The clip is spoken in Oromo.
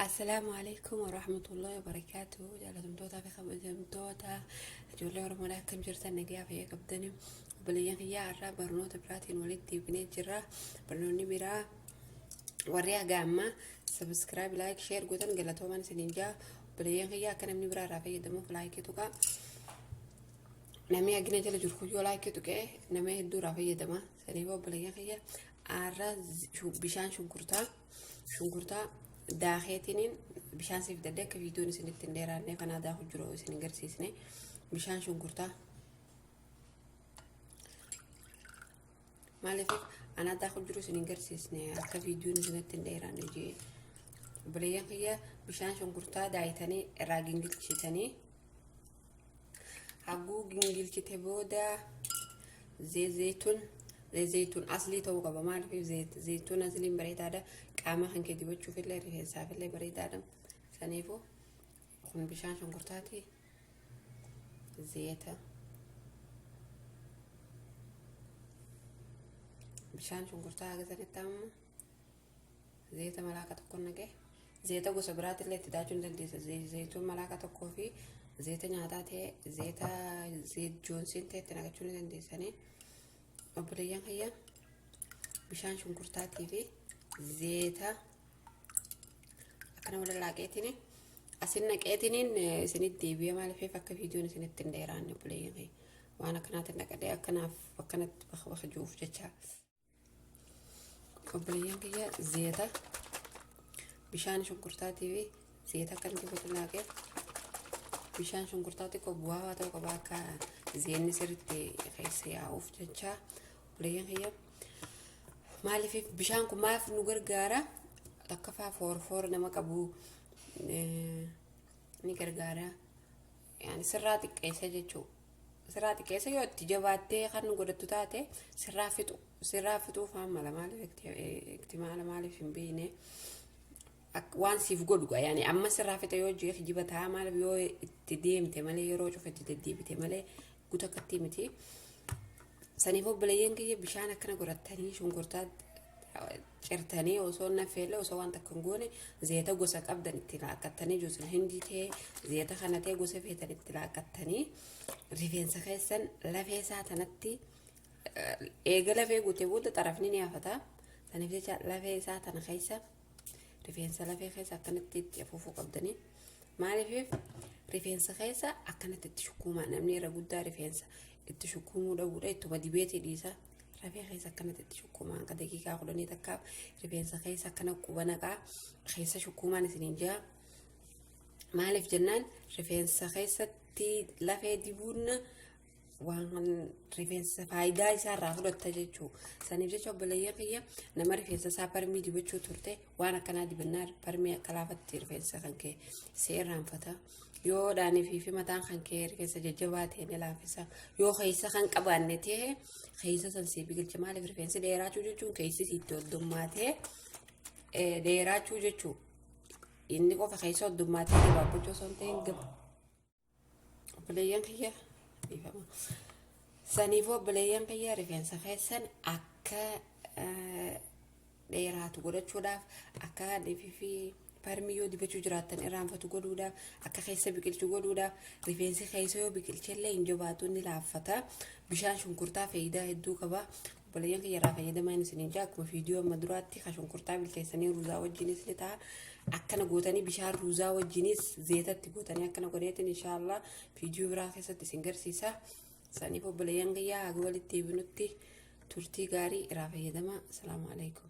Assalaamu alaikum warahmatullahi wabarakaatuh. Jaalatamtootaa fi kabajamtoota ijoollee Oromoodhaa, akkam jirtan? Nagaa fayyaa qabdanii? Obboleeyyan kiyyaa, har'aa barnoota biraatiin walitti deebinee jirra. Barnoonni biraa, warri haga ammaa subscribe, like, share gootan galatoomaan isiniin jaa. Obboleeyyan kiyyaa, akka namni biraa irraa fayyadamuuf like tuqaa. Namni hagina jala jiru kun yoo like tuqee nama hedduu irraa fayyadama. Saniif obboleeyyan kiyya, har'a bishaan shunkurtaa daakeetiniin bishaan siif dadde akka viidiyoon isinitti hin dheeraanne kanaa daaku jiru isin hin garsiisne. Bishaan shunkurtaa maaliif anaa daaku jiru isin hin garsiisne, akka viidiyoon isinitti hin dheeraanne jee. Obboleeyyan kiyya, bishaan shunkurtaa daayitanii irraa gingilchitanii, haguu gingilchite booda zayituun aslii ta'uu qaba. Maaliif? Zayituun asliin bareedaadha, qaama kan kee dibachuuf illee rifeensaaf illee bareedaadha. Saniifuu kun bishaan shunkurtaati, zayita bishaan shunkurtaa haga sanitti amma zayita malaaka tokko naqee, zayita gosa biraatillee itti daachuu ni dandeessa. Zayituun malaaka tokkoo fi zayita nyaataa ta'e, zayita joonsiin ta'e itti naqachuu ni dandeessanii. Obboleeyyan kiyya, bishaan shunkurtaatii fi zayita akkana wal laaqeetiin asin naqeetiniin isinitti deebi'ee, maaliif akka viidiyoon isinitti hin dheeraanne, obboleeyyan kiyya, waan akkanaatiin naqadhee akkanaaf akkanatti bakka bakka jiruuf jecha. Obboleeyyan kiyya, zayita bishaan shunkurtaatii fi zayita akkanatti wal laaqee, bishaan shunkurtaa xiqqoo bu'aa ta'uu qaba akka zayinni sirriitti keessa yaa'uuf jecha. Obboleeyyan kiyya, maaliif bishaan kun maaf nu gargaara? Takkaffaa, foorfoora nama qabu ni gargaara, yaani sirraa xiqqeessa jechuudha. Sirraa xiqqeessa, yoo itti jabaattee kan nu godhattu taate sirraa fixu, sirraa fixuuf mala. Maaliif iktimaala maaliif hin beekne waan siif godhu gaa, yaani amma sirraa fixa yoo jee kijiba ta'a. Maaliif? Yoo itti deemte malee, yeroo cufa itti deddeebite malee guutuu akkatti miti. Saniif obboleeyyan kiyya, bishaan akkana godhattanii, shunkurtaa cirtanii, osoo nafeellee osoo waan takka hin goone, zayita gosa qabdan itti laaqqattanii, juusin hindii ta'e, zayita kana ta'e, gosa feetan itti laaqqattanii, rifeensa keessan lafee isaa tanatti eega lafee guutee booda xarafni ni hafata. Saniif jecha lafee isaa tana keessa, rifeensa lafee keessa akkanatti itti afuufuu qabdanii. Maaliif? Rifeensa keessa akkanatti itti shukkuumaa. Namni irra guddaa rifeensa itti shukkuumuu dhabuudha, ittuma dibeetii dhiisa. Lafee keessa akkanatti itti shukkuumaa, hanga daqiiqaa 10 takkaaf rifeensa keessa akkana quba naqaa keessa shukkuumaan isiniin jira. Maaliif jennaan, rifeensa keessatti lafee dibuun waan rifeensa faayidaa isaa irraa fudhatta jechuu. Saniif jecha obboleeyyan kiyya, nama rifeensa isaa parmii dibachuu turte, waan akkanaa dibannaa parmii akka laafatti rifeensa kan kee si irraanfata. Yoo dhaanii fi mataan kan kee rifeensa jajjabaa ta'e ni laaffisa. Yoo keessa kan qabaanne ta'e keessa san si biqilcha. Maaliif? Rifeensi dheeraachuu jechuun keessi sitti hoddummaatee dheeraachuu jechuu. Inni qofa keessa hoddummaatee gabaabbachuu osoo hin ta'in gab. Obboleeyyan kiyya, dhiifama. Saniifuu obboleeyyan kiyya, rifeensa keessan akka dheeraatu godhachuudhaaf, akka fi parmii yoo dibachuu jiraattan irraanfatu godhuudhaaf, akka keessa biqilchu godhuudhaaf, rifeensi keessa yoo biqilchellee hin jabaatu, ni laaffata. Bishaan shunkurtaa faayidaa hedduu qaba. Obboleeyyan kiyya, irraa fayyadamaa isiniin jaa. Akkuma viidiyoo amma duraatti ka shunkurtaa bilcheessanii ruuzaa wajjinis ni ta'a. Akkana gootanii bishaan ruuzaa wajjinis zeetatti gootanii akkana godheetiin inshaallah viidiyoo biraa keessatti isin garsiisa. Saniif obboleeyyan kiyyaa, haga walitti deebinutti turtii gaarii, irraa fayyadamaa. Asalaamu alaikum.